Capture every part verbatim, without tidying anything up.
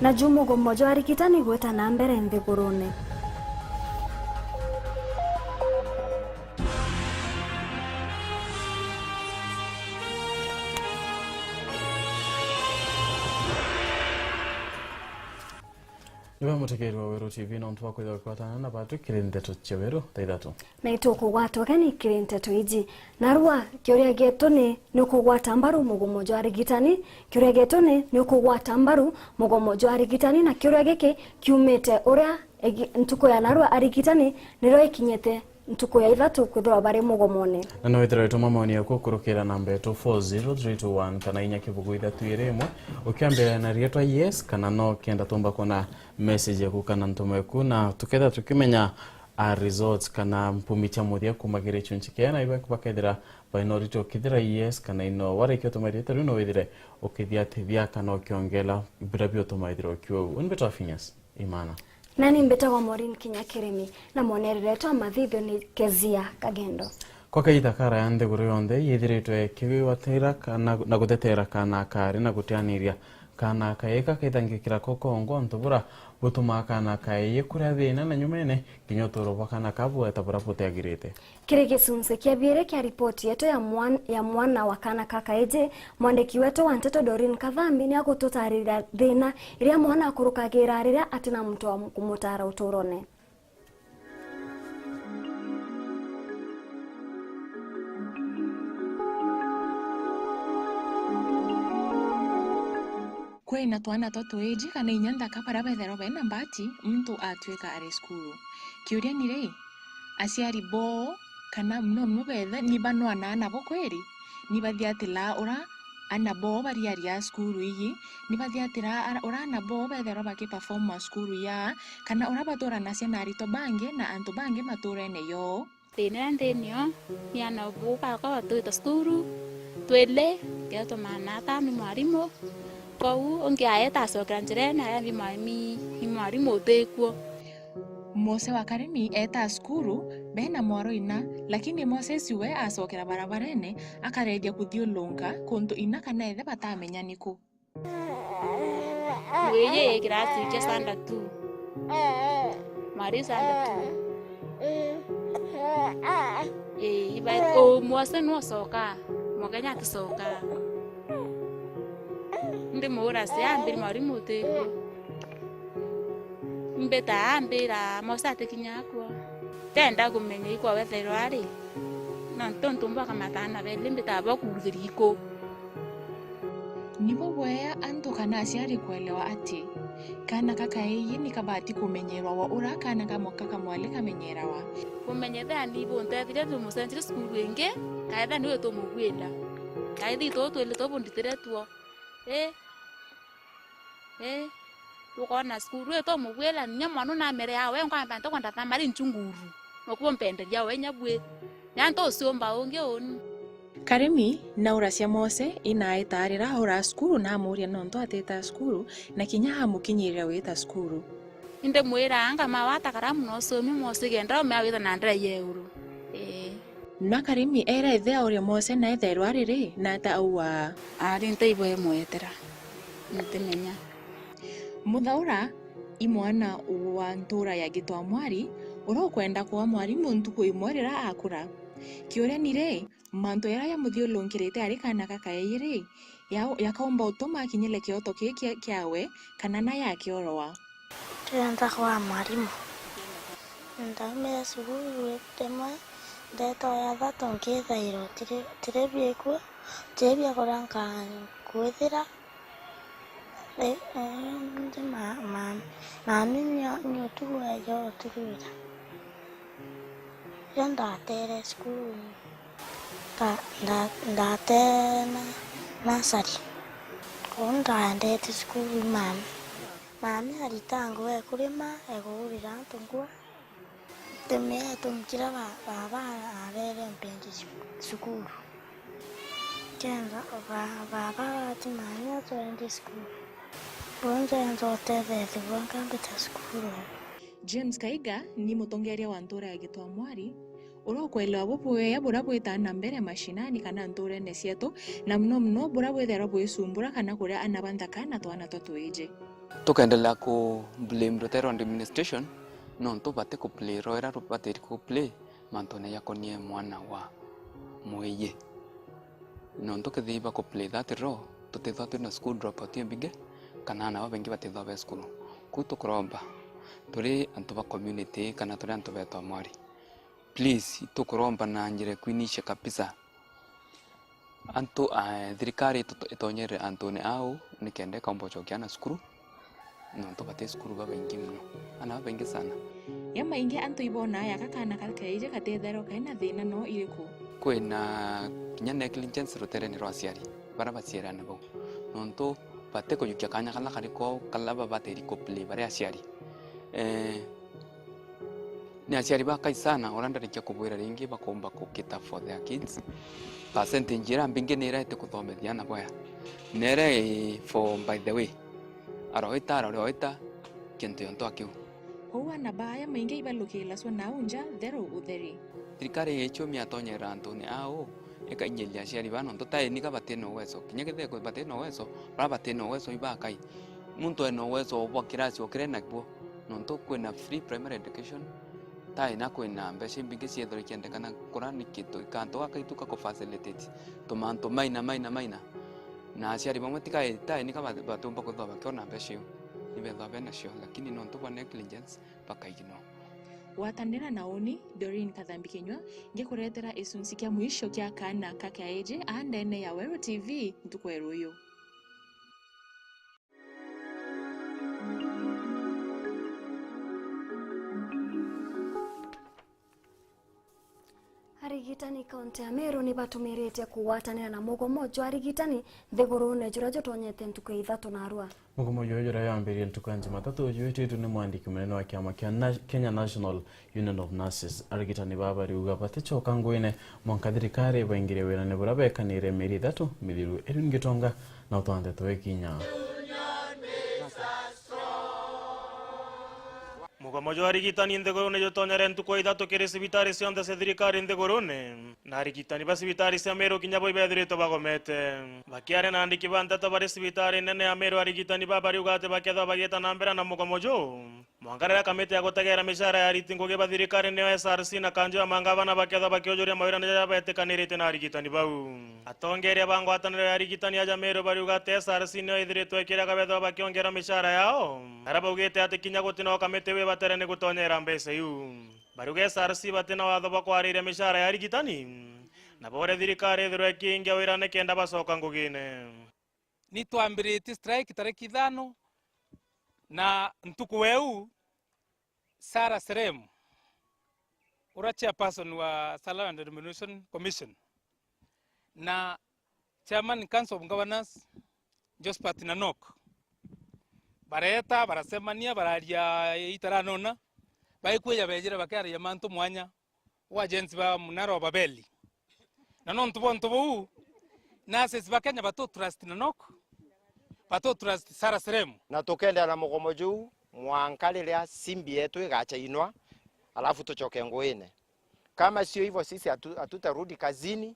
Naju mugomo jwa arigitani gwita na mbere nthigurune. Niwe mutegeeri wa Weru T V, nontu bwa kwithirwa ukikwatana na batwi kiri ndeto cia Weru thaa ithatu. Na itukugwata ugeni kiri nteto iji. Narua, kiuria gietu ni, ni ukugwata mbaru mugomo jwa arigitani? Kiuria gietu ni, ni ukugwata mbaru mugomo jwa arigitani? Na kiuria giki kiumite uria igi-, ntuku ya narua arigitani nirio ikinyite ntuku ya ithatu kwithirwa bari mugomone. Na no withirwe wituma maoni yaku kurukira namba yetu four zero three two one kana inya kibugu ithatu iri imwe, ukiambira na rietwa yes kana no, kenda tumba kuona message yaku kana ntumo yaku, na tukethira tukimenya a results kana mpumi cia muthia kuuma kiri gichunchi kia ena iwe bakethira baina urito ukithira yes kana ino. Warikia utuma rietwa riu no withire ukithiatithia kana ukiongela biria biutuma ithira ukiuga uu. Uni mbitwa Phineas Imana. Nani mbitagwa Maureen Kinya Kirimi, na mwonerere jwa mathithio ni Kezia Kagendo. Kwa kaita karaya nthiguru yonthe yithiritwe ikigwatira kana, na gutetera kana kari na gutianiria kana kaii kakithangikira ko kongwa untu bura butumaa kana kaii kuria thina na nyumene kinya uturo bwa kana ka bweta bura butiagirite. Kiri gicunci kia biiri kia ripoti yetu ya mwan-, ya mwana wa kana ka kaiji, mwandiki wetu wa nteto Doreen Kathambi ni agututariria thina iria mwana akurukagira riria ati na muntu wa kumutara uturone. Kwina twana twa tuiji kana inya nthaka baria bethairwa bena mbati muntu atwika ari cukuru. Kiuria ni ri, aciari boo kana muno muno bethe ni banwana ana bo kweri? Ni bathiatira ura ana boo bariaria cukuru iji? Ni bathiatira ara-, ura ana boo bethairwa bakiperforma cukuru yaa, kana ura baturanacia na aritwa bangi na antu bangi maturene yoo? Thina iria nthini yo, ni ana buu bakwa batwita cukuru, twili, kethira tumaana ata ni mwarimu, kwou ungi aeta acokera njirene, aria ni mwarimu, ni mwarimu utikuo. Mose wa Karimi etaa cukuru, bena mwaro ina, lakini Moses we acokera barabarene, akareethia kuthiulunka kuntu ina kana ithe batamenya niku. Mwiji kirasi kia standard two. Mwari standard two. Ii, iba-, o, Mose nwocoka, Mukenya aticoka. Ndimuura cia mbiri mwarimu utiku. Mbita ambira Mose atikinya akua. Tenda kumenya ikwa wethairwa ari. Nontu ntumba kamataana beli mbita bo kuruthiri iku. Nibo bwea antu kana aciari kuelewa ati kana kakaeie ni kabati kumenyerwa wa ura kana kamwe kakamwali kamenyerawa. Kumenyethea ni buntethirie tumucenjire cukuru ingi, kaethea niwe tumugwira. Kaethi tu twili tubunditire tuo. Ii. Ii. Ukoona cukuru ii tumugwira, nya mwana namere yawe, nkwamba ntukwenda thamari nchunguru. Nokuo mpenderia we nya bwi. Nya ntuciumba ungi uni. Karimi nauracia Mose inaetarira aura cukuru na amuria nontu atita cukuru na kinya amukinyirira wita cukuru. Indi mwira anga mawa ta karamu na ucumi Mose genda ume awita na ndira yeuru. Ii. Na Karimi era ithe auria Mose na ethairwa ari ri, na ata auaa? Ari nte ibo emwetera. Ntimenya. Muthaura i mwana wa ntura ya Gitwamwari, uria ukwenda kuwa mwarimu ntuku imwe riria akura. Kiuria ni ri, mantu jaria jamuthiurungikirite ari kana kakaeji ri, ya-, jakaumba utuma akinyile kioto kii kia-, kiawe, kana naye akioroa? Ndienda kuwa mwarimu. Ndaumire cukuru rimwe, ndetoya thatu nkithairwa tiri, tiri biikuo, tiri bia kuria nka-, nkwithira. Ri-, indi ma-, ma-, mami nio, ni utugu eja uturuira. Rio ndatere cukuru, nda-, nda-, ndatere na-, nasari. Kou ndaendete cukuru i mami. Mami arita nguo ekurima, ekugurira antu nguo. Tumi etumukira ba-, baba arere mpendi cu-, cukuru. Kenda ba-, baba atimania twendi cukuru. Uu njenza utethethio bwa nkambita cukuru. James Kaiga ni mutongeria wa ntura ya Gitwamwari, uria ukwelewa bubwea buria bwitaa na mbere mashinani kana nturene cietu, na muno muno buria bwithairwa bwisumbura kana kuria ana ba nthaka na twana twa tuiji. Tukendelea ku blame Rutero administration, nontu bati ku play role iria rubatiri ku play mantune jakonie mwana wa mwiyi. Nontu kethira iba ku play that role, tutithwa twina school dropout imbingi, kana aana babaingi batithwa be cukuru. Kuu tukuromba, turi antu ba community kana turi antu betu amwari, please, tukuromba na njira ikuinisha kabisa. Antu, eh, thirikari ito-, itonyerere antune au, nikenda ikaumba gucokia aana cukuru, nontu bati cukuru babaingi mono. Aana babaingi sana. Ya maingi antu ibonaa yaka kaana ka kaiji gatithairwa kaina thina no iriku? Kwina kinya negligence ruterene rwa aciari, baria baciarana bau. Nontu bati kujukia kanya kala kari kwao, kala babatiri ku play bari aciari. Eh, Ni aciari bakai sana, uria ndarikia kubwira ringi, bakomba ku cater for their kids. Percentage iria mbingi ni iria iti kuthomithia aana bwega. Ni iria i for, by the way, aroita, aroita, kintu yontu akiu. Kwou aana baaya maingi ibalukilaswa nau nja theru utheri. Thirikari ichumi atonyerera antune au, ikainyiria aciari baa, nontu tai nika batina uwezo. Kinya kethira batina uwezo, baria batina uwezo ibakai. Muntu ena uwezo bwa kirasi o kiria enakio, nontu kwina free primary education, tai na kwina mbeca imbingi ciethirwa ikiendekana, kuria ni kintu, kantu gaka itu ka ku facilitate tumantu maina, maina, maina. Na aciari bamwe tikai, tai nika ba-, batiumba kwithirwa bakiona mbeca iu, ni bethirwa benacio, lakini nontu bwa negligence, bakaignore. Gwatanira na uni, Doreen Kathambi Kinyua, ngikuretera gicunci kia mwisho kia kaana ka kaiji aa ndene ya Weru T V ntuku ya ruyu. Arigitani kaunti ya Meru ni batumirite kugwatanira na mugomo jwa arigitani nthigurune juria jutonyete ntuku ya ithatu narua. Mugomo juju juria jwambirie ntuku ya Jumatatu jwititwe ni mwandiki munene wa kiama kia Na-, Kenya National Union of Nurses. Arigitani baa bariuga baticoka nguine mwanka thirikari ibaingirie wirane buria bekanire mieri ithatu mithiru. Edwin Gitonga na utwa ndeto ikinya. Mugomo jwa arigitani nthigurune jutonyere ntuku ithatu kiri cibitari cionthe cia thirikari nthigurune, na arigitani ba cibitari cia Meru kinya bo ibethiritwe bagomete. Bakiaria na andiki ba nteto bari cibitari nene ya Meru, arigitani baa bariuga ati bakethirwa bagiita na mbere na mugomo juu, mwanka riria kamiti ya gutegeera micara ya ariti ngugi ba thirikari niyo S R C na kanju ya mangavana bakethirwa bakiujuria mawirane jaria betikanirite na arigitani bau. Atongeria ba ngwataniro ya arigitani aja Meru bariuga ati S R C niyo ithiritwe ikiraga bethirwa bakiongera micara yao, aria baugite ati kinya gutina o kamiti wibatere ni gutonyera mbeca iu. Bariuga S R C batina watho bwa kwariria micara ya arigitani, na bore thirikari ithirwe ikiingia wirane kenda bacoka ngugine. Ni twambiritie strike tariki ithano, na ntuku weu Sarah Serem, uria chairperson wa Salaam and Remuneration Commission, na chairman Council of Governors, Josphat Nanok, bareeta, baracemania, bararia itaranona, baikwija bejire bakiaria mantu mwanya, wa agency ba Mnara wa Babeli. Na nontu bwa untu buu, nurses ba Kenya batu trust Nanok, batu trust Sarah Serem. Na tukenderea na mugomo juu mwanka riria simbi yetu igachainwa, alafu tucoke nguine. Kama sio hivyo, sisi hatu-, hatutarudi kazini,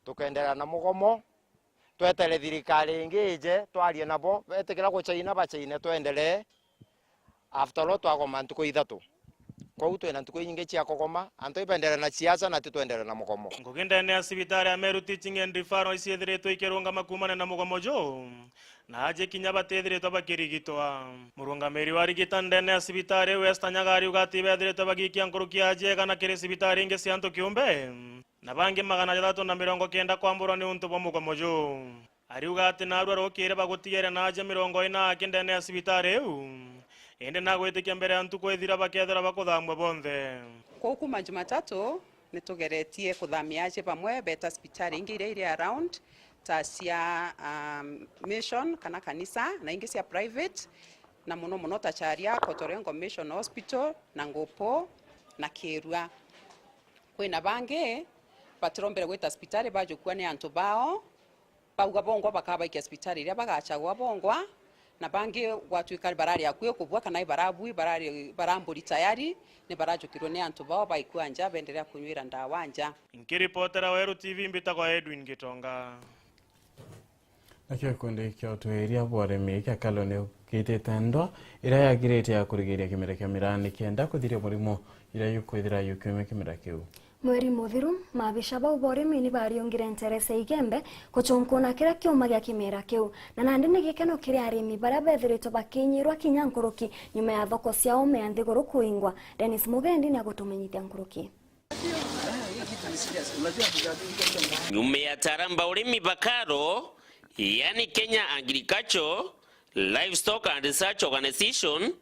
tukenderea na mugomo, twetere thirikari ingi ije, twarie nabo, betikira guchaina, bachaine, twendelee. After all, twagoma ntuku ithatu. Kwou twina ntuku inyingi cia kugoma, antu ibendere na siasa na ti twendere na mugomo. Ngugi ndene ya cibitari ya Meru Teaching and Referral iciithiritwe ikirungama kuumania na mugomo juu, na aji kinya batithiritwe bakirigitwa. Murungamiri wa arigitani ndene ya cibitari iu Esther Nyaga ariuga ati ibethiritwe bagikia nkuruki ya aji igana kiri cibitari ingi cia antu kiumbe, na bangi magana jathatu na mirongo kenda kwamburwa ni untu bwa mugomo juu. Ariuga ati naarua rukiri bagutigere na aja mirongo ina aki ndene ya cibitari iu, indi nagwitikia mbere ya ntuku ithira bakethirwa bakuthamua bonthe. Kwou kuma Jumatatu, nitugeretie kuthamia aja bamwe beeta cibitari ingi iria iri around, ta cia, um, Mission kana kanisa, na ingi cia private, na muno muno ta Charia, Kotorengo Mission Hospital, na Ngupu, na Kirua. Kwina bangi batirombere gwita cibitari, bajukua ni antu bao, bauga bongwa bakabaikia cibitari iria bagachagua bongwa, na bangi gwatwika barari akui kubua kana ibarabui, barari, baramburi tayari, ni barajukirwe ni antu bao baikua nja, benderea kunywira ndawa nja. Nkiripotera Weru T V, mbitagwa Edwin Gitonga. Nakio gikundi kia utwiria bwa urimi kia Kalo ni gitite ndwa iria yagirite ya kurigiria kimera kia miraa nikenda kuthiria murimo iria yukwithira yukiumia kimera kiu. Mweri muthiru, maabisha bau ba urimi ni bariungire nteere cia Igembe gucunkuna kiria kiuma gia kimera kiu, na nandi ni gikeno kiri arimi baria bethiritwe bakinyirwa kinya nkuruki nyuma ya thoko cia uumia nthiguru kuingwa. Dennis Mugendi ni agutumenyithia nkuruki. Nyuma ya ataaramu ba urimi ba Karo, yani Kenya Agriculture, Livestock and Research Organization,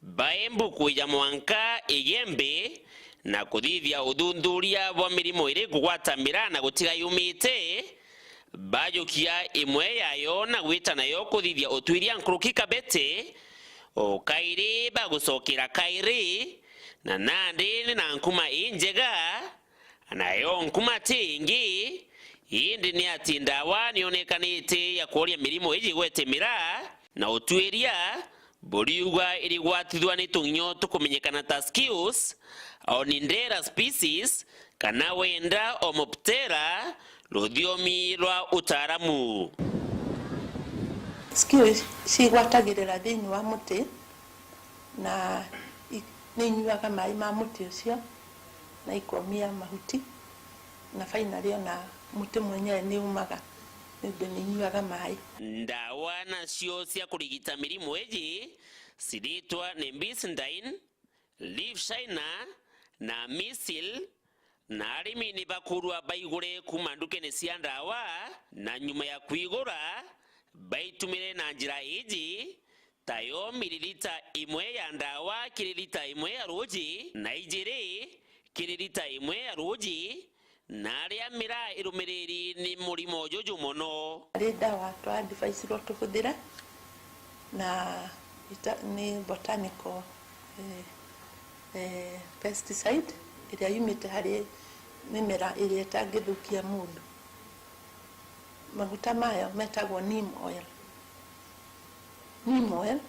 ba Embu kwija mwanka Igembe na kuthithia uthuthuria bwa mirimo iri kugwata miraa na gutiga yumite, bajukia imwe yayo na gwita nayo kuthithia utwiria nkuruki Kabete, o kairi bagucokera kairi, na nandi ni na nkuma injega, nayo nkuma ti ingi, indi ni ati ndawa nionekanite ya kworia mirimo iji igwete miraa, na utwiria buriuga irigwatithua ni tung'io tukumenyekana ta skills, Onindera species, kana wenda Omoptera, ruthiomi rwa utaaramu. Skills cigwatagirira thiini wa muti na i-, ni inyuaga maai ma muti ucio na ikomia mahuti, na finally ona muti mwenyewe ni umaga niundu ni inyuaga maai. Ndawa nacio cia kurigita mirimo iji ciritwa ni Bisendine, Leaf Shiner na Misil, na arimi ni bakurua baigure kuuma ndukene cia ndawa, na nyuma ya kwigura, baitumire na njira iji, tayo miririta imwe ya ndawa kiri rita imwe ya ruuji, na ijiri kiri rita imwe ya ruuji, na aria miraa irumiriri ni murimo juju mono. Ari ndawa twa advice rwo tuhuthire, na ita-, ni botanical, eh, eh, pesticide iria yumite hari mimera iria itangithukia mundu. Maguta mayo metagwo neem oil. Neem oil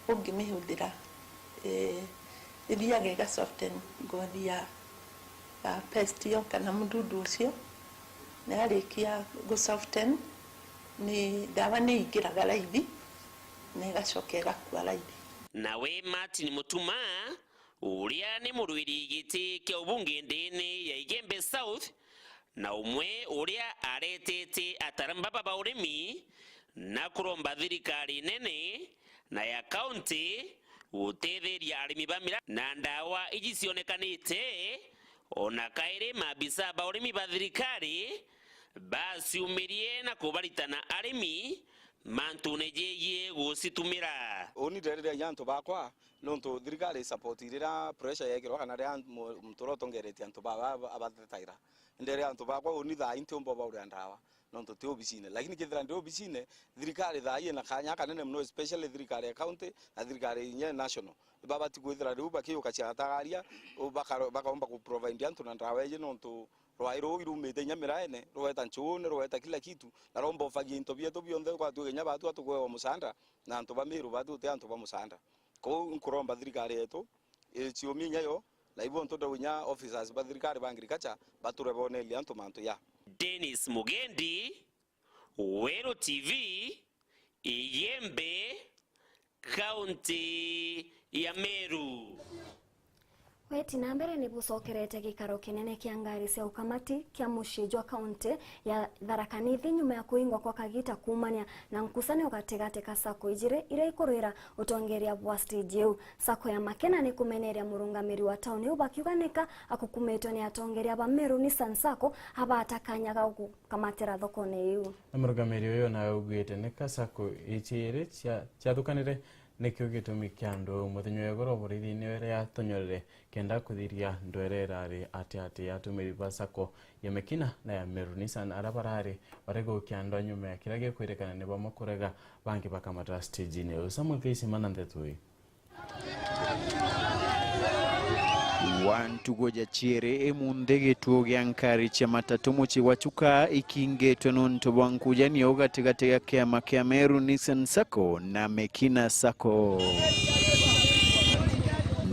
ungimihuthira, eh, ithiaga iga soften ngothi ya, ya pest iyo kana mududu ucio, na yarikia gu soften, ni ndawa ni ingiraga raithi na igacoka igakua raithi. Nawe Martin Mutuma, uria ni murwiri giti kia ubunge ndene ya Igembe South, na umwe uria aretete ataaramu baba ba urimi na kuromba thirikari nene na ya kaunti gutetheria arimi ba miraa na ndawa iji cionekanite, ona kairi maabisa ba urimi ba thirikari baciumirie na kubaritana arimi mantune jegie gucitumira. Uni nderire inya antu bakwa, nontu thirikari support riria pressure yekirwa kana riria mu-, muntu uria utongeretie antu ba, ba, ba, abathetaira. Ndere antu bakwa uni thaa ii ntiumba ubaurira ndawa, nontu ti obicine. Lakini kethira ndi obicine, thirikari thaa ii ina kanya kanene mono, especially thirikari ya county na thirikari inya national. Ibabati kwithira riu bakiuka ciatagaria, u-, bakaro-, bakaomba ku provide antu na ndawa iji, nontu rwai ruu irumite inya miraene, rweta nchuune, rweta kila kitu, na romba ufagia into bietu bionthe, kwatuika inya batu atukwewa musaanda, na antu ba Meru batu uti antu ba musaanda. Kou nkuromba thirikari yetu, iciumia inya yo, na ibo ntu ndau inya officers ba thirikari ba agriculture bature bonerie antu mantu ya. Dennis Mugendi, Weru T V, Igembe, kaunti ya Meru. Weti na mbere ni bucokerete gikaro kinene kia ngari cia ukamati kia mucii jwa kaunti ya Tharaka Nithi nyuma ya kuingwa kwa kagita kuumania na nkucanio gatigati ka sacco ijiri iria ikurwira utongeria bwa stage iu. Sacco ya Makena ni kumeneria murungamiri wa tauni iu bakiuga nika akukumitwe ni atongeria ba Meru Nissan Sacco abaata kanya ga gukamatira thokone iu. Na murugamiri uyu nawe augite nika sacco iiji iri cia-, ciathukanire nikio gitumi kia andu muthenya wa igoro borithi niwe riatonyorere kenda kuthiria ndwere irari ati ati ya atumiri ba sacco ya Mekina na ya Meru Nissan aria barari barigukia ndwa nyuma ya kiria gikwirikana ni bamwe kurega bangi bakamatira stage-ini iu. Samuel Keisima na ndeto ii. Wa ntugo ja ciiri imunthi gituo gia nkari cia matatu mucii wa Chuka ikingitwe nontu bwa nkujania u gatigati ga kiama kia Meru Nissan Sacco na Mekina Sacco.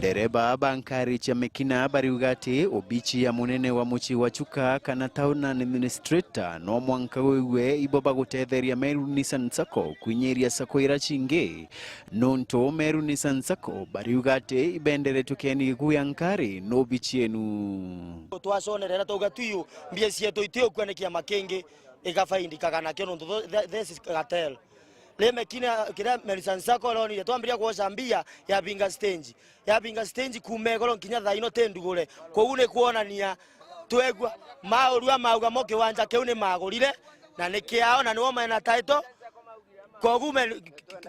Ndereba ba nkari cia mikina bariuga ati obici ya munene wa mucii wa Chuka kana town administrator no mwanka wigue ibo bagutetheria Meru Nissan Sacco kwinyiria sacco ira cingi, nontu Meru Nissan Sacco bariuga ati ibenderetwe kieni gikuya nkari no obici enu. Twaconerera twauga tuyu mbia cietu itiukua ni kiama kingi igafaindikaga nakio nontu tho-, the-, this is cartel. Rimwe kinya kiria Meru Nissan Sacco ironire twambiria kwoca mbia ya binga stage. Ya binga stage kuuma igoro nkinya thaa ino ti ndugure. Kwou ni kwonania twegua maurua mauga mo kiwanja kiu ni magurire na ni kiao na nibo mena title. Kwou Meru,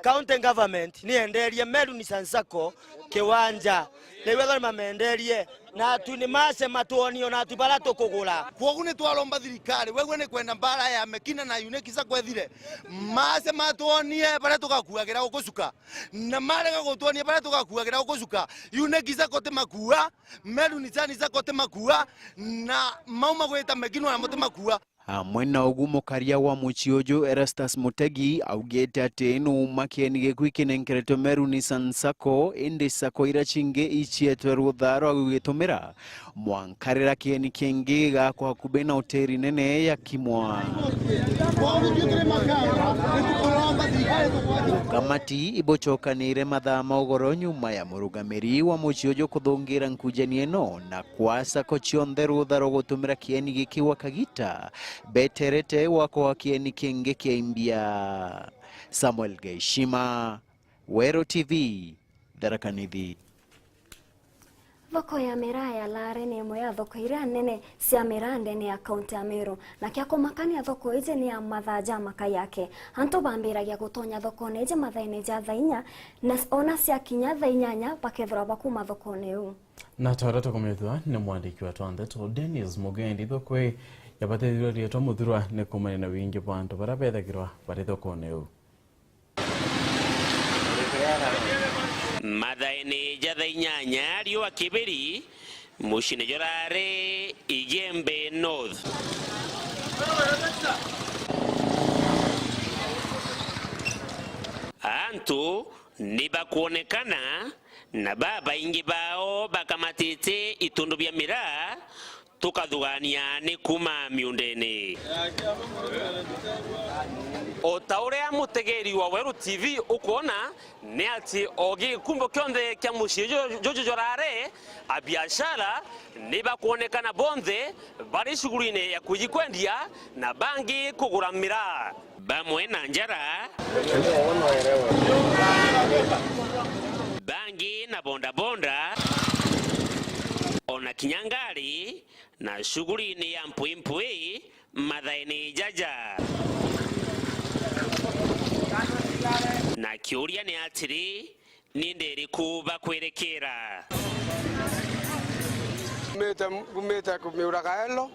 county government ni enderie Meru Nissan Sacco kiwanja. Riu ethwa ni mamenderie, na atu ni mace matwonie ona atu bara tukugura. Kwogu ni twaromba thirikari, wegua ni kwenda mbara ya Mekina na Unique Sacco ethire, mace matwonie baria tugakuagira guku Chuka. Na marega gutwonia baria tugakuagira guku Chuka, Unique Sacco ti makua, Meru Nissan Sacco ti makua, na mau magwita Mekina namo ti makua. Amwe na ugu, mukaria wa mucii uju Erastus Mutegi augite ati nuuma kieni gikui kinenkeretwe Meru Nissan Sacco, indi sacco ira cingi icietwe rutha rwa gugitumira mwanka riria kieni kingi gigakwa hakubi na hoteli nene ya Kimwa. Kamati ibucokanire mathaa ma ugoro nyuma ya murugamiri wa mucii uju kuthungira nkujania ino na kwa sacco cionthe rutha rwa gutumira kieni giki gwa kagita beterete gwakwa kieni kingi kia imbia. Samuel Gaishima, Weru T V, Tharaka Nithi. Thoko ya miraa ya Lare ni imwe ya thoko iria nene cia miraa ndene ya kaunti ya Meru, na kia kumakania thoko iji ni ya mathaa ja maka yake. Antu bambiragia gutonya thokone iji mathaine ja thaa inya, na s-, ona ciakinya thaa inyanya bakethirwa bakuuma thokone iu. Na twara tukumithwa ni mwandiki wetu wa ndeto Dennis Mugendi, thoko ii yabatithirwe riitwa Muthurwa ni kumania na wingi bwa antu baria bethagirwa bari thokone iu. Mathaine ja thaa inyanya riua kibiri, muciine jwa Lare Igembe North, antu ni bakwonekana na babaingi bao bakamatite itundu bia miraa tukathugania ni kuuma miundene. O ta uria mutegeri wa Weru T V ukwona, ni ati o gikumbo kionthe kia mucii ju-, juju jwa Lare, abiashara ni bakwonekana bonthe bari shughulini ya kwiji kwendia na bangi kugura miraa. Bamwe na njara, bangi na bodaboda, ona kinya ngari na shughulini ya mpwimpwi mathaini jaja. Na kiuria ni atiri, ni nda iriku bakwirekera? Mbumite, mbumite kumiuraga elo,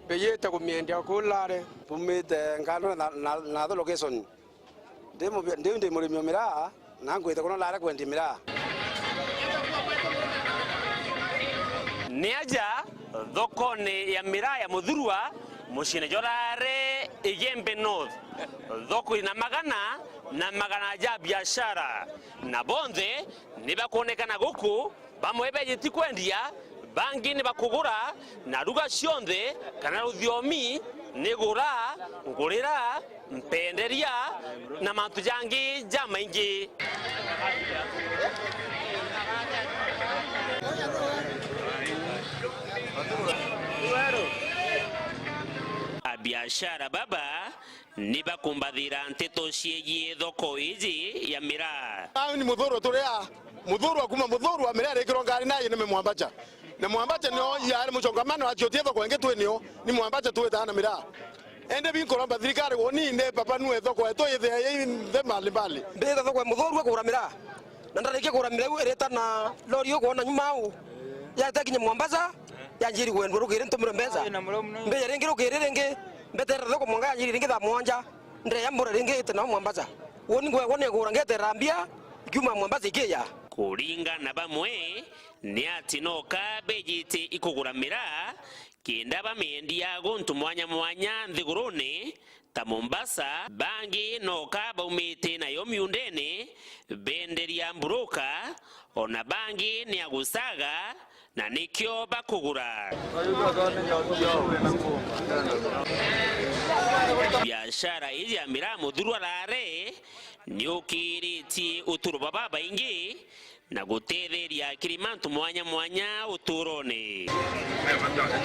mbiyite kumiendia kuu Lare. Mbumite Ngano na, na, na Nathu location. Ndi mu-, ndi, ndi murimi o miraa, na ngwite kuno Lare kwendia miraa. Ni aja thokone ya miraa ya Muthurwa, muciine jwa Lare Igembe North. Thoko ina magana na magana ja biashara, na bonthe ni bakwonekana guku. Bamwe bejiti kwendia, bangi ni bakugura, na ruga cionthe, kana ruthiomi ni gura, ngurira, mpenderia, na mantu jangi jamaingi. Abiashara baba ni bakumbathira nteto ciejie thoko iji ya miraa. Aa ni Muthurwa turi aa. Muthurwa kuuma Muthurwa, miraa irikirwa ngari na yene me Mwambacha. Na Mwambacha nio yaari muchongamano, acio tie thoko ingi twi nio, ni Mwambacha twitaa na miraa. Indi binkuromba thirikari woni inde papa nue thoko yetu ithia i nthe mbali mbali. Mbita thoko ya Muthurwa kugura miraa. Na ndarikia kugura miraa iu irita na lori ukwona nyuma au. Yate kinya Mwambacha, yanjiri kwendwa rukiri ntumire mbeca. Mbeca ringi rukiri ringi, mbeterera thoko mwanka yanjiri ringi thaa mwanja. Ndeya mbura ringi ite nao Mwambacha. Woni ngwegwa ni kugura ngeterera mbia, ikiuma Mwambacha ikiya. Kuringa na bamwe, ni ati noka bejite ikugura miraa, kenda bamiendia guntu mwanya mwanya nthigurune ta Mombasa. Bangi noka baumite nayo miundene benderia mburuka, ona bangi ni agucaga, na nikio bakugura. Biashara iji ya miraa Muthurwa Rare niukiritie uturo bwa babaingi na gutetheria kiri mantu mwanya mwanya uturone.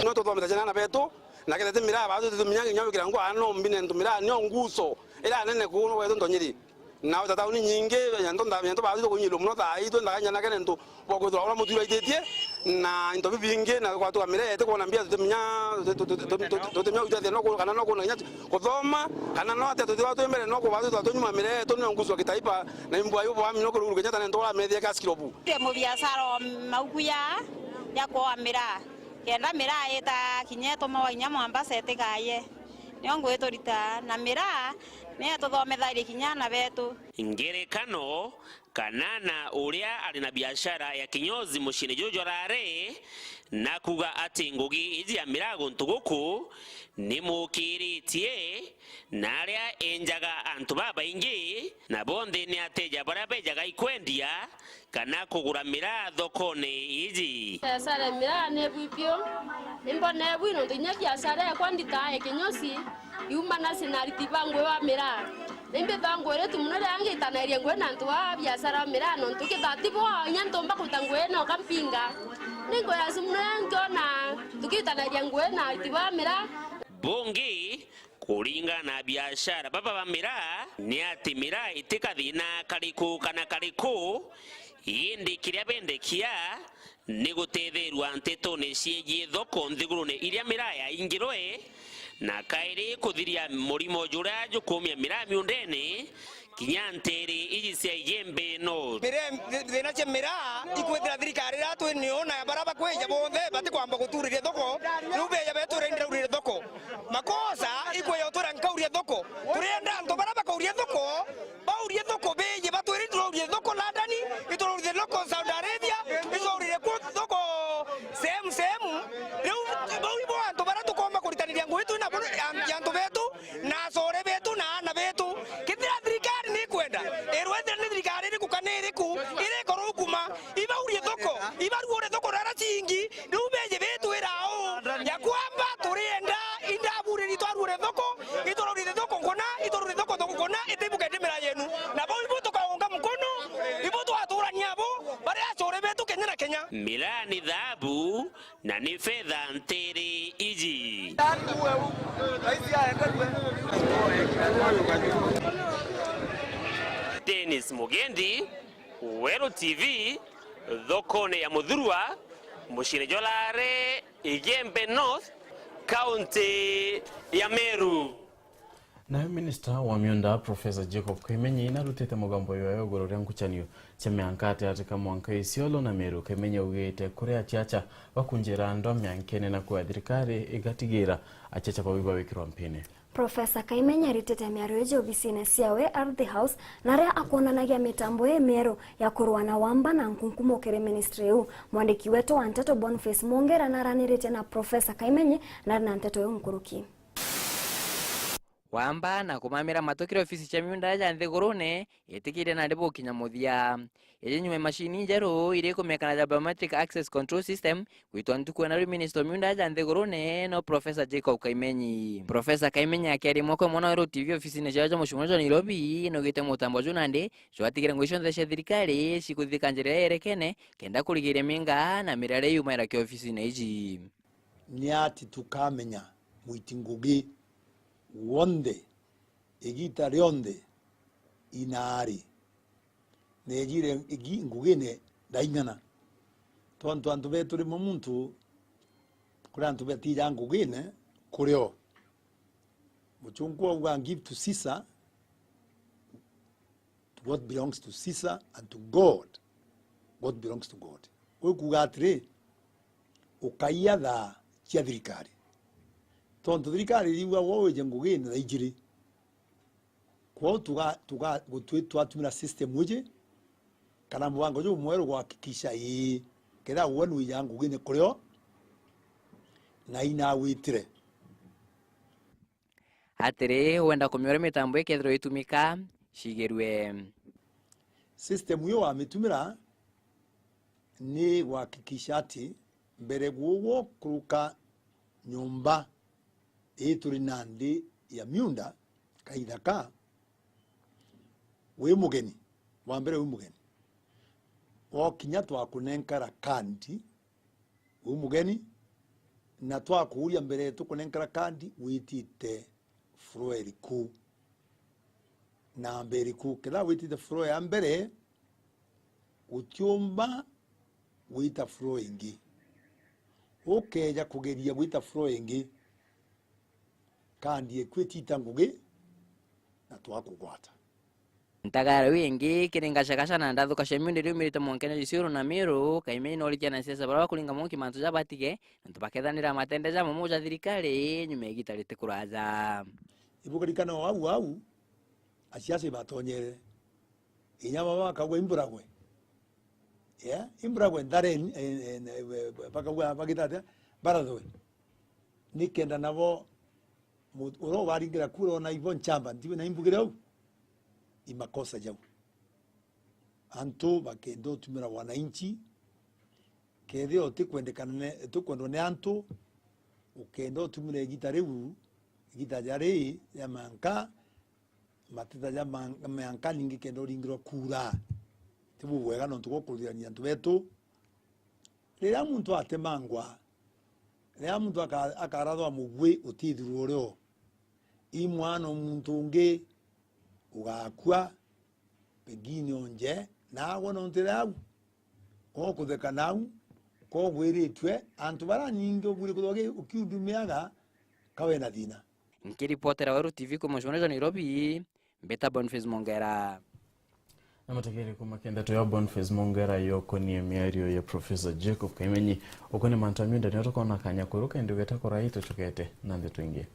No tuthomithagia na aana betu, na kethete miraa baatu tutumenya nginya wikira ngwa no mbine ntu miraa nio nguso ira nene kuno kwetu ntonyiri. Na uta tauni nyingi, nyanto nda-, nyanto baatu tukunyilwa muno thaa ii, twenthaga nyanake nontu bwa kwithirwa uria muthuri aititie, na into bibingi, na kwatuga miraa iti kwona mbia, tutimenya, tuti-, tuti-, tuti-, tuti-, tutimenya gwita thina no ku-, kana no kwona kinya kuthoma, kana no atia tutithirwa twi mbere, no kubaatu twatunyuma miraa yetu nio nguso ya kitaifa, na imbwa yu bwami no kuruguru Kenyatta nontu uramethia kaskirobu. Ndi mubiashara o mauku ya, ya kwoa miraa. Kenda miraa ita kinya itumawa inya Mombasa itikaye. Nio ngwiturita na miraa, ni ituthomitharie kinya aana betu. Ngerekano, Kanana uria ari na biashara ya kinyozi muciini juju jwa Rare, na kuuga ati ngugi iji ya miraa guntu guku ni mukiritie, na aria enjaga antu babaingi, na bonthe ni ateja baria bejaga ikwendia kana kugura miraa thokone iji. Biashara ya miraa ni bui biu. Imbona bui nontu inya biashara yakwa nditaga ya kinyozi, yumana na ariti ba ngugi ba miraa. Ni mbithaga ngugi ritu mono riria ngitanairia ngugi na antu ba biashara ba miraa, nontu kethira ti bo, inya ntumba kuruta ngugi noka mpinga. Ni ngugi ya mono riria nkiona tukitanairia ngugi na ariti ba miraa. Bungi, kuringana na biashara baba ba miraa, ni ati miraa itikathina kariku kana kariku, indi kiria bendekia ni gutetheerua ntetone ciejie thoko nthigurune iria miraa yaingirwe, na kairi kuthiria murimo juria jukuumia miraa miundene, kinya nteere iji cia Igembe North. Mire-, thi-, thina cia miraa ikwithira thirikari iria twi nio na baria bakwija bonthe batikwamba guturiria thoko, riu beja betwira indirauririe thoko. Makosa ikwija gutwira nkauria thoko. Turienda antu baria bakauria thoko, baurie thoko beje, batwire ituraurie thoko London, ituraurie thoko Saudi Arabia, ituraurie ku thoko sehemu sehemu. Riu bau ibo antu baria tukomba kuritaniria ngugi twina bo ya, ya antu betu, na acore betu, na aana betu. Kethira thirikari ni ikwenda, irwe ethira ni thirikari iriku kana iriku, irikorwo ukuma, ibaurie thoko, ibarugure thoko rara cingi, riu beje bitwira uu, ya kwamba turienda indaburiri twarugure thoko, itururire thoko nkuna, itururire thoko thoko nkuna, itibuke ndimira yenu. Na bau ibu tukaunga mkono, ibu twaturania abo, baria acore betu Kenya na Kenya. Miraa ni thabu, na ni fetha nteere iji. Dennis Mugendi, Weru T V, thokone ya Muthurwa, muciini jwa Lare, Igembe North, kaunti ya Meru. Nawe minista wa miunda, Professor Jacob Kaimenyi, narutite mugambo jwawe iguru ria ngucanio cia mianka gatigatigati ka mwanka Isiolo na Meru. Kaimenyi augite kuri achacha bakunjira ndwa miankene na kuga thirikari igatigira achacha bau ibawikirwa mpini. Professor Kaimenyi aritite miario iji obisine ciawe Ardhi House, na aria akwonanagia mitambo imieru ya kurua na wamba na nkunkumo kiri ministry iu. Mwandiki wetu wa nteto Boniface Mwongera naraniritie na Professor Kaimenyi, na ari na nteto iu nkuruki. Wamba na kumamira matu kiri ofisi cia miunda ja nthigurune, itikiria nandi bukinya muthia. Iji nyuma ya macini injeru iria ikumikana ja Biometric Access Control System gwitwa ntuku ena riu Minister wa miunda ja nthigurune no Professor Jacob Kaimenyi. Professor Kaimenyi akiaria mwaka umwe na Weru T V ofisine ciao ja mucii munene jwa Nairobi, naugite mutambo juu nandi jwatigire ngugi cionthe cia thirikari cikuthithika njira iria yerekene kenda kurigiria minga na miraa iria yumaira ki ofisine iji. Ni ati tukamenya mwiti ngugi wonthe, igita rionthe, inaari, neejire igi-, ngugine ndaing'ana. Tontu antu betu rimwe muntu, kuri antu batiijaa ngugine kuri o. Muchunku auga, "Give to Caesar what belongs to Caesar, and to God what belongs to God." Kuu kuuga atiri, ukaia thaa cia thirikari. Tontu thirikari iriuga, "Gwe wije ngugine thaa ijiri." Kwou tuga, tuga, gutwi-, twatumira system iji, kana mubango juu mweru gwakikisha, ii, kethira gwe nwija ngugine kuri o, na inagwitire. Atiri, wenda kumenya uria mitambo ikethirwa itumika, cigirue. System iyo wamitumira ni gwakikisha ati mbere gugwo kuruka nyomba ii turi nandi ya miunda ka ithaka, wi mugeni, wa mbere wi mugeni. Wokinya twakunenkara kandi wi mugeni, na twakuuria mbere tukunenkara kandi witite floor iriku, namba iriku. Kethira witite floor ya mbere, gutiumba gwita floor ingi. Ukeeja kugeria gwita floor ingi, kandi eku itita ngugi na twakugwata. Ntagara iu ingi kiri ngacagaca na ndathuka cia miunda iria iumirite mwankene Isiolo na Meru, kaimenya inorikia na siasa baria bakuringa mwanki mantu jabatige, antu bakethanira matende ja momo ja thirikari nyuma ya igita ritikuraja. Ibukarikana o au au, asiasa ibatonyere. Inya baba bakagwa imburagwe. Yeah, imburagwe nthareni, eh, eh, eh, bakagwa bagita atia? Barathwe. Nikenda nabo mu-, uria ubaringira kura ona ibo nchamba, ntiwe na imbugire au. I makosa jau. Antu bakenda utumira wananchi, kethira utikwendekana ne-, utikwendwa ni antu, ukenda utumira igita riu, igita jari ya manka, mateta ja man-, manka ningi kenda uringirwa kura. Ti bubwega nontu gwa kuruthirania antu betu. Riria muntu atemangwa, riria muntu aka-, akarathwa mugwi utithirwa urio, i mwana o muntu ungi ugakua, pengine onje, naagwe nontu riria au, kokutheka nau, kogwiritue, antu baria ningi ubwire kuthwa uki-, ukiundumiaga, ka wena thina. Nkiripotera Weru T V kuma Shimoni ja Nairobi, mbita Boniface Mongera. Na mutegeri kuma kenda tuya Boniface Mongera yokonie miario ya Professor Jacob Kaimenyi. Uko ni mantu ya miunda nio tukona kanya kuru kendi ugeta kurai tuchukete na ndeto ingi.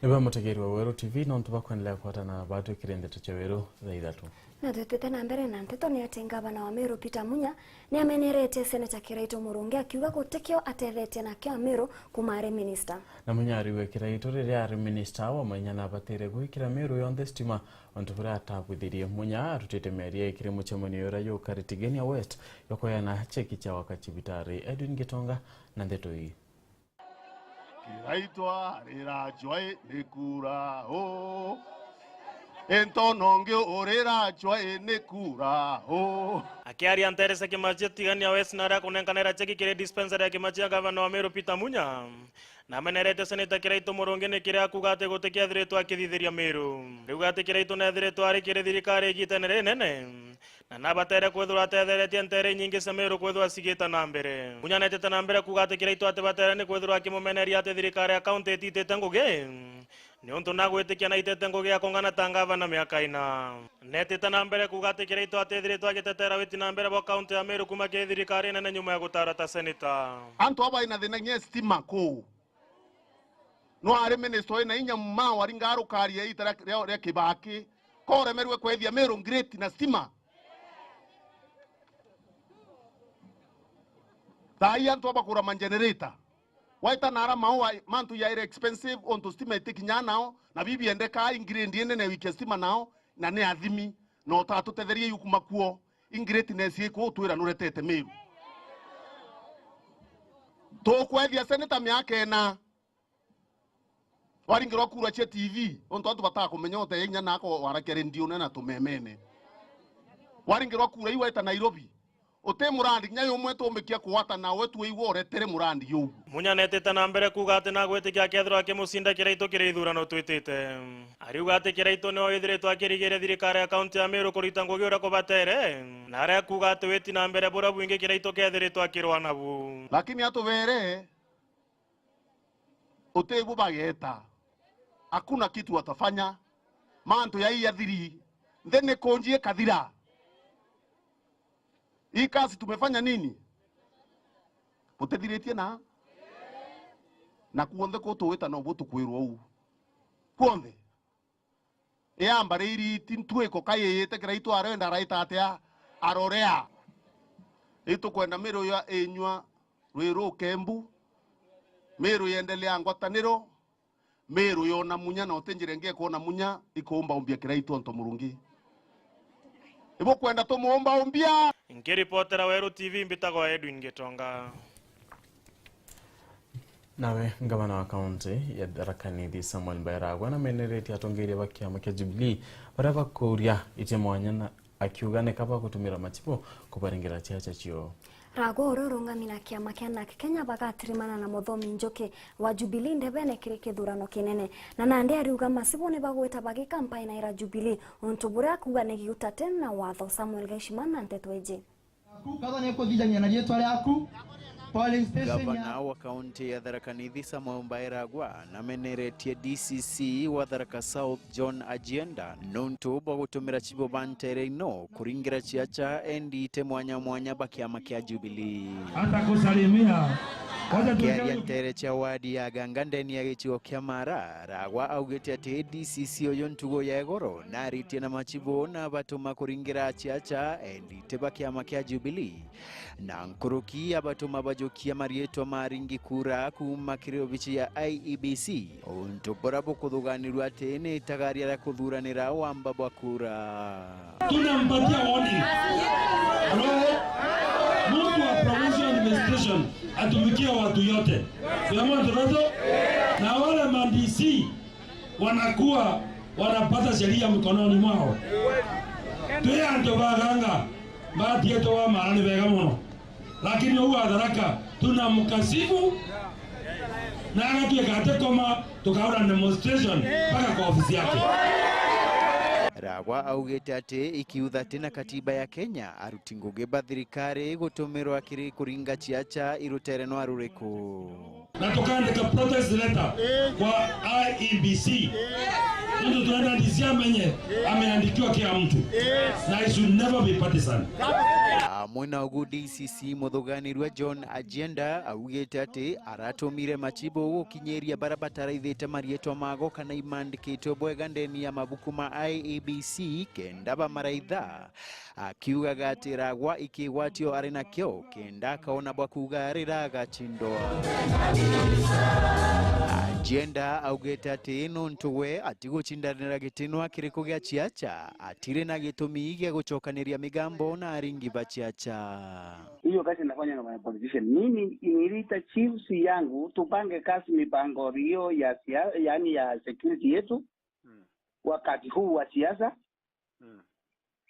Ni bwa mutegeri wa Weru T V, nontu bwa kwendelea kwatana batwikire ndeto cia Weru thaa ithatu. Na twitite na mbere na nteto ni ati ngavana wa Meru Peter Munya ni ameneretie Seneta Kiraitu Murungi akiuga gutikio atethetie nakio Ameru kuma ari minista. Na Munya ariuga Kiraitu riria ari minista wa mainya na abatere gwikira Meru yonthe stima, ontu buria atabwithirie. Munya arutite miario ii kiri mucemanio uria yukari Tigania West yokoyana cheki cha waka cibitari. Edwin Gitonga na ndeto ii. Kiraitu arira cwai ni kura, o. Into nongi urira cwai ni kura, o. Akiaria ntere cia Kimachia Tigania West na aria akunenkanira cheki kiri dispensary ya Kimachia, gavana wa Meru Peter Munya namenerete Seneta Kiraitu Murungi ni kiria akuuga ati gutikiethiritwe akithithiria Meru. Riuga ati Kiraitu nethiritwe ari kiri thirikari igitene rinene, na nabatere kwithirwa atetheretie ntere inyingi cia Meru kwithirwa cigita na mbere. Munya netete na mbere kuuga ati Kiraitu atibatere ni kwithirwa akimumeneria ati thirikari ya kaunti ititite ngugi, niuntu nagwitikia naitete ngugi ya kung'ana ta ngavana miaka ina. Netete na mbere kuuga ati Kiraitu atithiritwe agitetera witi na mbere bwa kaunti ya Meru kuma kiri thirikari nene nyuma ya gutara ta seneta. Antu aba ina thina kinya stima kuu. No ari minister wina inya mma waringa rukaria ita ria, ria, ria Kibaki. Ko uremerwe kwethia Meru ngiriti na stima. Thaa ii antu abakura magenerator. Waita na ara maua, mantu yaire expensive, ontu stima itikinya nao, na bibi endeka ingirindi inene wikia stima nao, na ni athimi, na utatutetherie yu kuma kuo, ingiriti nesi iku utwira nuretete Meru. Tukwethia seneta miaka ina. Waringirwa kura cia T V, ontu antu batakumenya uteye inya nako warakia rendione na tumemene. Waringirwa kura iu weta Nairobi. Uti murandi kinya yumwe tumbikia kuwata nawe tu iwe uretere murandi yu. Munya netete na mbere kuuga ati nagwitikia akethirwa akimucinda Kiraitu kiri ithurano twitite. Ariuga ati Kiraitu nio withiritwe akirigiria thirikari ya kaunti ya Meru kurita ngugi uria kubatere, na aria kuuga ati witi na mbere buria bwingi Kiraitu kethiritwe akirwa nabu. Lakini atubere, uti bu bageta. Hakuna kitu watafanya. Mantu ya iya thiri. Nthi ni kunji ikathira. Hii kazi tumefanya nini? Butithiritie na? Na kuonthe ku tuwita no bu tukwirwa uu. Kuonthe. Yamba riri ti ntwiko kayiyite Kiraitu arenda araita atia? Arorea. Itukwenda Miru ya inyua rwi rukembu, Miru yendelea ngwataniro, Miru yona munya na uti njira ingi ikwona munya, ikuumbaumbia kiraitu onto Murungi. Ibukwenda tumuumbaumbia? Nkiripotera Weru T V, mbitagwa Edwin Gitonga. Nawe ngavana wa kaunti ya Tharaka Nithi Samuel Mbairagwa nameneretie atongeria ba kiama kia Jubilee baria bakuria iti mwanya na akiuga ni kaba gutumira machibu kubaringira ciaca cio. Ragwa uria urungami na kiama kia NARC Kenya bagatirimana na Muthomi Njuki wa Jubilee ndebene kiri kithurano kinene. Na nandi ariuga machibu ni bagwita bagikampainaira Jubilee, untu buria akuuga ni giutate na watho. Samuel Gaishima na nteto iji. Gavana ekuthithania na riitwa riaku. Polling station ya Gavana wa kaunti ya Tharaka Nithi Samuel Mbairagwa nameneretie D C C wa Tharaka South John Ajienda nuntu bwa gutumira chibo ba ntere ino kuringira ciaca endite mwanya mwanya ba kiama kia Jubilee. Hata kusalimia. Akiaria ntere cia wadi ya Ganga ndeni ya gicigo kia Mara, Ragwa augite ati D C C uyu ntugo ya igoro naritie na machibu na abatuma kuringira ciaca endite ba kiama kia Jubilee. Na nkuruki abatuma bajukia mariitwa ma aringi kura kuuma kiri obici ya I E B C, untu buria bukuthuganirua ati ni itagaria ria kuthuranira wamba bwa kura. Tunampatia warning. Roho, mtu wa provincial administration atumikie watu yote. Tunaamua mtoto, na wale ma D C wanakuwa wanapata sheria mikononi mwao. Twi antu ba Ganga, mbati yetu wa Mara ni bega muno. Lakini uu wa Tharaka tunamkashifu na agatuika atikoma, tukaona demonstration mpaka kwa ofisi yake. Ragwa augite ati ikiutha ati na katiba ya Kenya, aruti ngugi ba thirikari gutumirwa kiri kuringa ciaca irutere nwa ruriku. Na tukaandika protest letter kwa I E B C. Ndio tunaenda D C amenye, ameandikiwa kila mtu. Na it should never be partisan. Amwe na ugu D C C muthuganirua John Ajienda augite ati aratumire machibu gukinyiria bara bataraithite mariitwa mago kana imandikitwe bwega ndeni ya mabuku ma I E B C kenda bamaraitha. Akiugaga ati Ragwa ikigwatio ari nakio kenda akaona bwa kuuga riria agachindwa. Ajienda augite ati nuntu we atigucindanira giti nwa kiri kugia ciaca, atiri na gitumi gia gucokaniria migambo na aringi ba ciaca. Hiyo kazi inafanywa na politician. Mimi niliita chiefs yangu tupange kazi mipango hiyo ya sia-, yaani ya security yetu. Mm. Wakati huu wa siasa, Mm.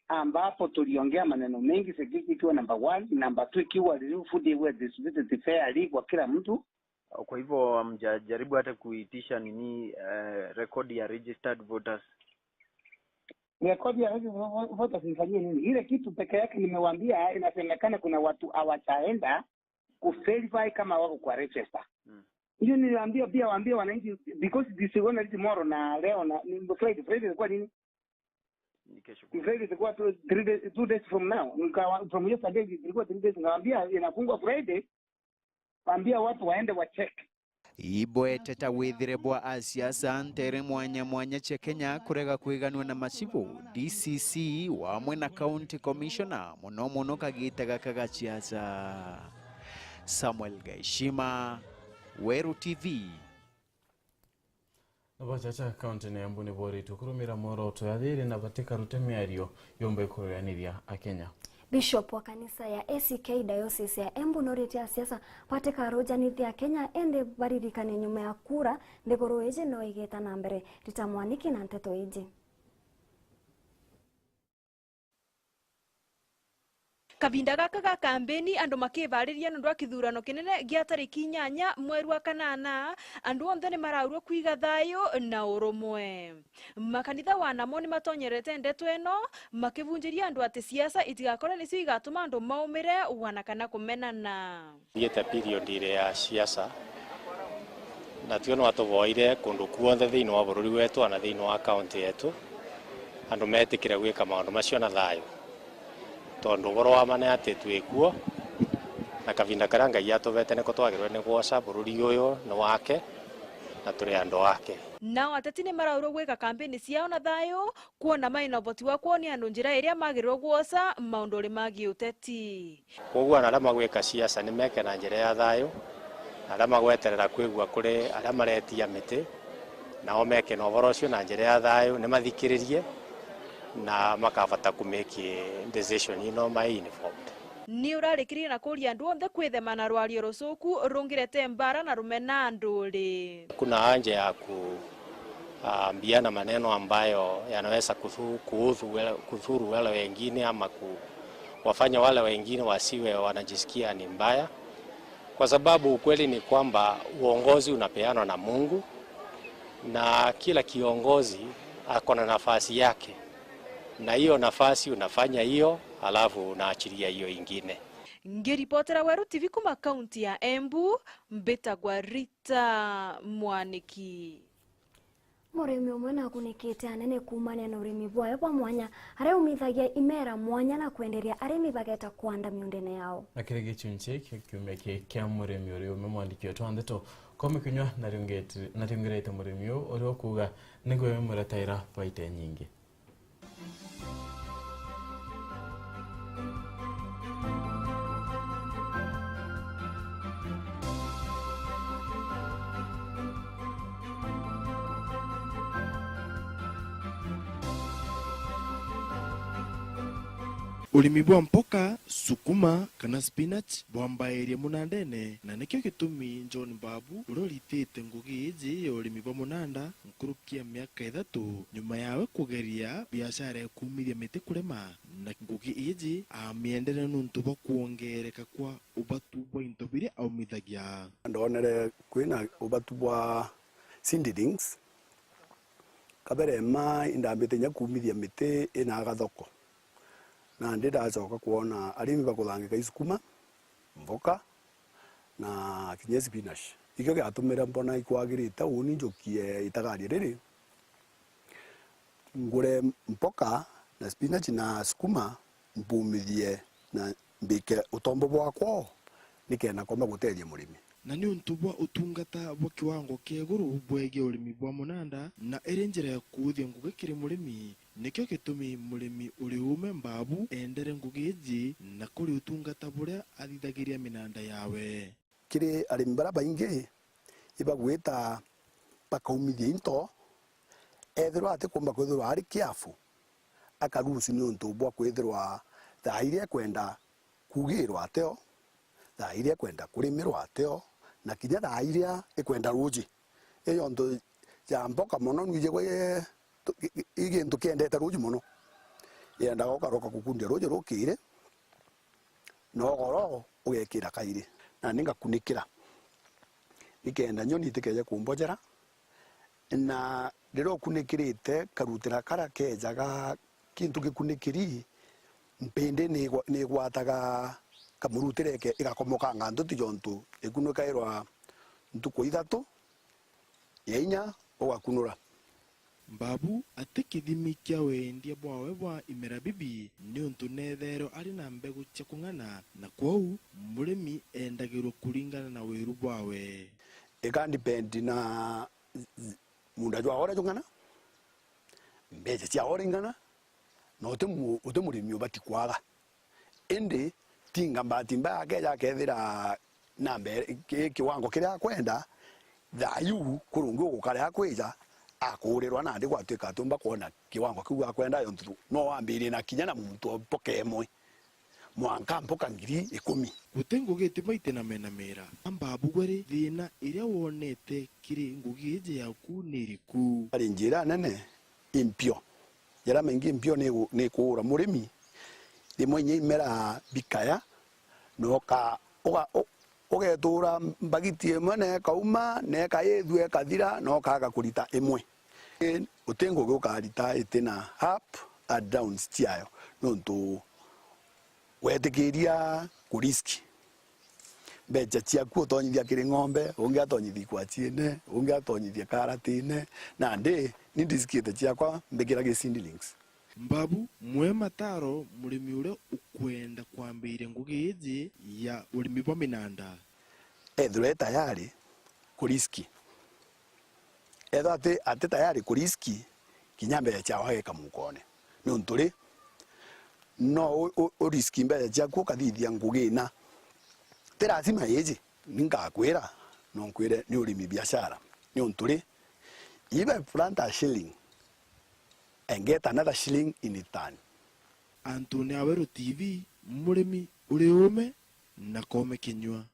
ambapo tuliongea maneno mengi, security ikiwa number one, number two ikiwa relief food iwe distributed fairly kwa kila mtu. Kwa hivyo hamjajaribu hata kuitisha nini, eh, record ya registered voters? Record ya registered vo-, voters nifanyie nini? Ile kitu peke yake nimewaambia, inasemekana kuna watu hawajaenda kuverify kama wako kwa register. Mm. Hiyo niliwaambia pia, waambie wananchi, because this is gonna tomorrow na leo na ni Friday. Friday ilikuwa nini? Ni kesho. Friday ilikuwa two, three days, two days from now. Nikawa-, from yesterday ilikuwa three days. Nikawaambia inafungwa Friday. Waambia watu waende wa check. Ibweteta withire bwa asiasa ntere mwanya mwanya cia Kenya kurega kwiganua na machibu, D C C wamwe na County Commissioner, muno muno kagita gaka ga siasa. Samuel Gaishima, Weru T V. Nabo achacha kaunti ya Embu niboritwe kurumira mworoto ya thiri na batikarute miario yomba ikuruganiria Akenya. Bishop wa kanisa ya A C K Diocese ya Embu noritie asiasa batikarujanithia Akenya, indi baririkane nyuma ya kura nthiguru iji no igeta na mbere. Rita Mwaniki na nteto iji. Kavinda gaka ga kambeni, andu makivariria nundu wa kithurano kinene gia tariki inyanya mweri wa kanana, andu onthe ni maraurua kwiga thayu na urumwe. Makanitha wanamo ni matonyerete ndeto ino, makivunjiria andu ati siasa itigakore nicio igatuma andu maumire wana kana kumenana. Thiete period iri ya siasa, na tio no atuboire kundu kuonthe thiini wa bururi wetu, ana thiini wa kaunti yetu, andu metikire gwika maundu macio na thayu, tondu ugoro wa ma ni ati twi kuo, na kavinda karia Ngai atuvete niko twagirwe ni gwoca. Bururi uyu ni wake, na turi andu ake. Nao ateti ni maraurwa gwika kampeni ciao na thayu, kwona mai na uboti wa kwonia andu njira iria magirirwe gwosa maunduri ma giuteti. Kwoguo ana aria magwika siasa ni meke na njira ya thayu, na aria magweterera kwigua kuri aria maretia miti, nao meke na uboro ucio na njira ya thayu, ni mathikiririe na makabata ku make decision ino mai informed. Ni urarikirie na kuria andu onthe kwithema na rwario rucuku rungirete mbara na rumena nduri. Kuna haja ya ku ambiana maneno ambayo yanaweza kuthu-, kuudhu wale, kudhuru wale wengine ama ku-, wafanya wale wengine wasiwe wanajisikia ni mbaya, kwa sababu ukweli ni kwamba uongozi unapeanwa na Mungu na kila kiongozi ako na nafasi yake, na hiyo nafasi unafanya hiyo, alafu unaachilia hiyo ingine. Ngiripotera Weru T V kuma kaunti ya Embu, mbitagwa Rita Mwaniki. Murimi umwe nakunikite anene kuumania na urimi bwayo bwa mwanya, aria umithagia imera mwanya na kwenderia arimi bageta kwanda miundene yao. Na kiri gichunchi kia kiumia ki kia murimi uri ume mwandiki wetu wa ndeto, Komi Kinyua, nariungiti-, nariungirite murimi uu uria ukuuga, ningwimuretaira baita inyingi. Urimi bwa mpoka, sukuma kana spinach bwambairie munandene, na nikio gitumi John Mbabu, uria uritite ngugi iji ya urimi bwa munanda nkuruki ya miaka ithatu, nyuma yawe kugeria biashara ya kuumithia miti kurema, na ngugi iji amiendere nuntu bwa kwongereka kwa ubatu bwa into biria aumithagia. Ndonere kwina ubatu bwa seedlings. Kabere mma indambite inya kuumithia miti ina gathoko. Nandi ndacoka kwona arimi bakuthangika isukuma, mboka, na kinya spinach. Ikio giatumire mbona ikwagirite uni njukie itagaria riri, ngure mboka na spinach na sukuma, mpuumithie na mbike utombo bwakwa o, nikenda komba guteethia murimi. Na niuntu bwa utungata bwa kiwango kia iguru bwegie urimi bwa munanda, na iri njira ya kuuthia ngugi kiri murimi, nikio gitumi murimi uri uume Mbabu eendere ngugi iji na kuri utungata buria athithagiria minanda yawe. Kiri arimi baria baingi, ibagwita bakaumithia into, ethirwa atikumba kwithirwa ari careful, akarusi niuntu bwa kwithirwa thaa iria ekwenda kuugirwa ateo, thaa iria ekwenda kurimirwa ateo, na kinya thaa iria ekwenda ruuji. Iyo ntu ya mboka mono nwiji gwe, i, i, i gintu kiendete ruuji mono. Yendaga ukaroka gukundia ruuji rukiri, na ugoro ugekira kairi. Nani ngakunikira, nikenda nyoni itikeje kumbojera. Na riria ukunikirite karutira karia kejaga kintu gikunikiri, mpindi nigwa-, nigwataga kamurutire ike-, igakomokanga ntuti, jontu ikunikairwa ntuku ithatu, ya inya ugakunura. Mbabu ati kithimi kia wendia bwawe bwa imera bibi, niuntu neethairwe ari na mbegu cia kung'ana, na kwou murimi eendagirwa kuringana na wiru bwawe. Ikandipendi na munda jwawe uria jung'ana, mbeca ciawe uria ing'ana, na uti mu-, uti murimi ubati kwaga. Indi tinga mbati mbaya akeja akethira na mbere ki-, kiwango kiria akwenda, thaa iu kurungi ugukara akwija, akuurirwa nandi gwatuika atiumba kwona kiwango kiu akwenda, yontu no wambirie na kinya na muntu o mpoka imwe, mwanka mpoka ngiri ikumi. Guti ngugi itimaite na menamira. Amba bugwe ri, thina iria wonete kiri ngugi iji yaku ni iriku? Ari njira nene impio. Jaria maingi mpio ni gu-, ni kuura murimi, rimwe inya imera bikaya, na uka-, uga-, u-, ugetura mbagiti imwe na ikauma, na ikaithua ikathira, na ukaaga kurita imwe. Uti ngugi ukarita itina up and downs ciayo, nontu wetikiria kuriski. Mbeca ciaku utonyithia kiri ng'ombe, ungi atonyithia ikwachiine, ungi atonyithia karatine, nandi ni ndiskite ciakwa mbikira gi seedlings. Mbabu, mwe mataro murimi uria ukwenda kwambiria ngugi iji ya urimi bwa minanda. Ethirwe e tayari kuriski. Ethwa ati, ati tayari kuriski kinya mbeca ciawe ageka mukone. Niuntu ri, no u, u, uriski mbeca ciaku ukathithia ngugi ina. Ti lazima iji, ni ngakwira, no nkwire ni urimi biashara. Niuntu ri, if I plant a shilling, I get another shilling in return. Antune a Weru T V, murimi uri uume na koome kinyua.